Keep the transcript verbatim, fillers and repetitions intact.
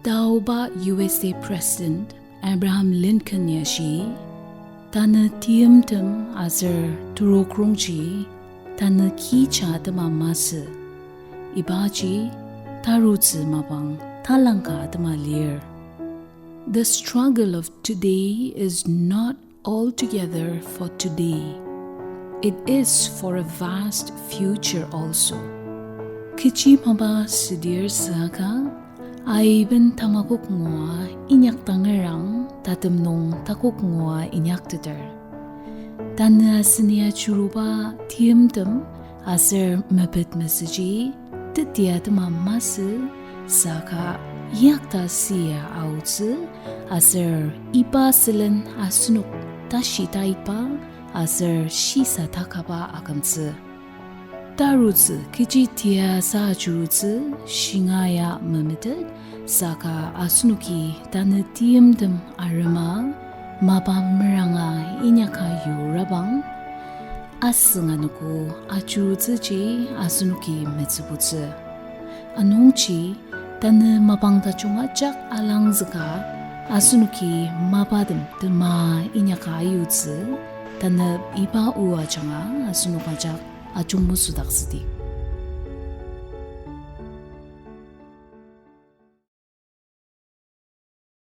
Taoba U S A President Abraham Lincoln ya shi, tanü timtem aser turukrongji, tanü kija atema masü. Ibaji tarutsü mapang talangka atema lir. The struggle of today is not altogether for today. It is for a vast future also. Kechi mapa südir saka, aiben tamakok ngua inyaktangerang tatem nung takok ngua inyakteter. Tanü aseni ajuruba timtem aser mepet mesüji teti atema masü, saka yakta sia aotsü, aser iba sülen asenok tashi taiba aser shisa takaba akümtsü. Tarutsü kechi tiasa ajurutsü shinga ya memetet, saka asenoki tanü timtem arema mapa meranga inyaka yurabang, asüng anogo ajurutsüji asenoki metsübutsü. Anungji tanü mapang tajung ajak alangzüka asenoki mapatem tema inyaka ayutsü, tanü iba o ajanga asenok ajak ajungmesüdaktsüdi.